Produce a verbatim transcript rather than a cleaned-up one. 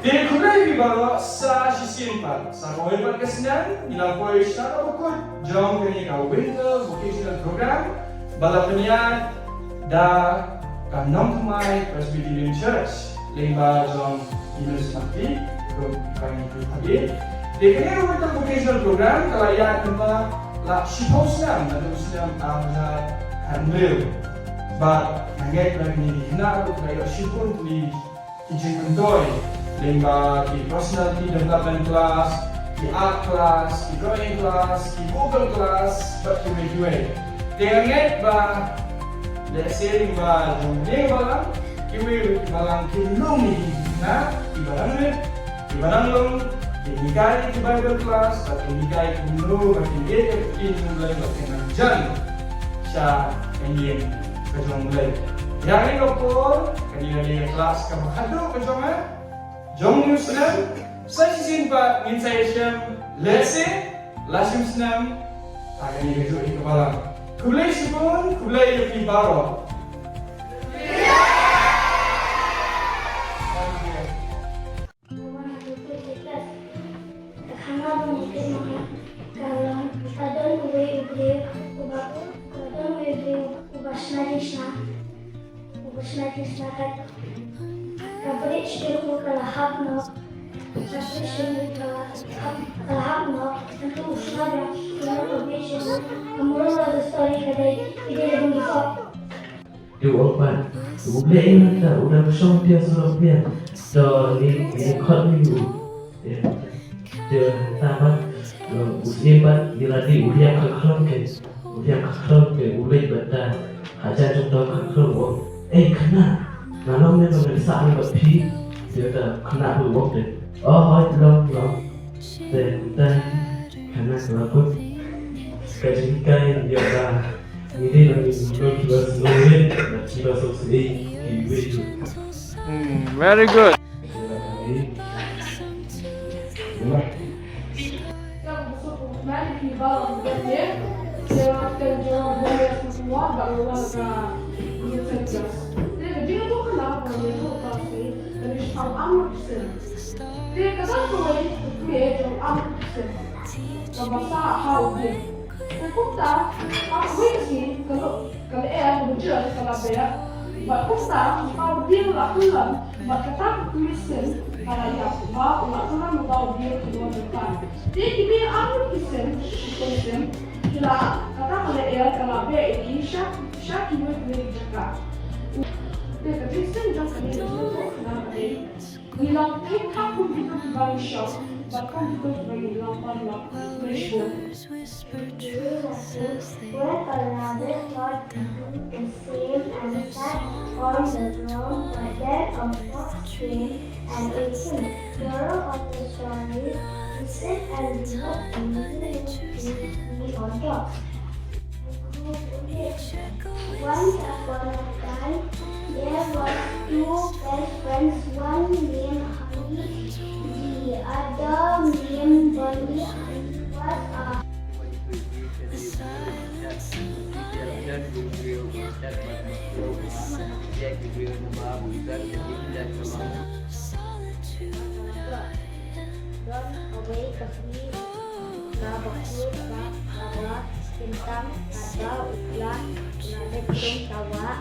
Te khublei ïa phi baroh sa shisien pat. Sa kawei pat ka snem ngi la poi sha ka bakut jong kane ka Winter Vocational Program ba la pynïaid da ka Nongthymmai Presbyterian Church lyngba jong i Miss Mati kum ka ngi phi. Te kane ka Winter Vocational Program ka la ïaid mynta la shiphew snem, naduh u snem ar hajar khathynriew. Bad nga ngeit ba kine ki khynnah ruh ki la ïoh shibun tylli ki jingmyntoi lyngba ki personality development class, ki art class, ki drawing class, ki vocal class bad kiwei kiwei. Te nga ngeit ba lehse lyngba jong kane ka balang, kiwei ki balang ki long ïa ki khynnah kiba dang rit, kiba dang long, kin hikai ki Bible class bad kin hikai kumno ba kin ïeit ïa ka ktien jong U Blei bad kin nang jan sha ka ïing ka jong U Blei. Ïa kane ka por kane ka dei ka class kaba khadduh ka jong nga, jong une u snem. Sa shisien pat ngin sa ïashem lehse la shim snem ha kane kajuh hi ka balang. Khublei shibun, khublei ïa phi baroh. Ka khana ba ngi peit mynta ka long, ka don uwei u briew uba, ka don uwei u briew uba shna jingshisha, uba shna jingshisha. Ka bridge te ruh ka la hap noh, ka bridge te ruh ka la hap, ka la hap noh. Nangta u shna biang ïa ka bridge te ruh. Ka moral of the story ka dei, phi dei ban bishop. Te u ong pat, U Blei mynta u dang shong pia surok pia. To ngi, ngi khot ïa u. Te, te mynta pat, u Syiem pat, ïa lade u Liang Khakhlong te, u Liang Khakhlong te u leit bad da hajan jong u Khakhlong u ong, "Ei khynnah, nga long ne ba ngan sah ne bad phi?" Te u khynnah u ong te, "O hooid, long, long." Te mynta khynnah ka la kut ka jinghikai ïa ba ngi dei ban long kiba sngewrit bad kiba sngewsih kiwei. Hmm, very good. Te kata kawei ka kmie jong Amru Kisen kaba sah ha u dieng. Te kumta ha kawei ka sngi ka lyer kaba jylliew ka la beh. Bad kumta uta u dieng u la kyllon bad kata ka kmie sien ka la ïap ba u la kyllon uta u dieng ka long jong ka. Te ki mei Amru Kisen ki kynsan ki la, kata ka lyer ka la beh ïa ki sha, sha kiwei kiwei ki jaka. Te ka jingïaseng jong kane ka jingïathuhkhana ka dei, ngi long thik thak kum kito kiba ngi shong bad kum kito kiba ngi long paralok. Khublei shibun. Where a rabbit got into the same and sat on the ground, but then a fox came and ate him. Moral of the story: be sick and be healthy, you will be on top. Once upon a time, there were two best friends, one named Honey, the other named Bunny. Honey was a Don kawei ka bri ka bakut bad kaba kyntang, katba u khlad u la leit rung tawah.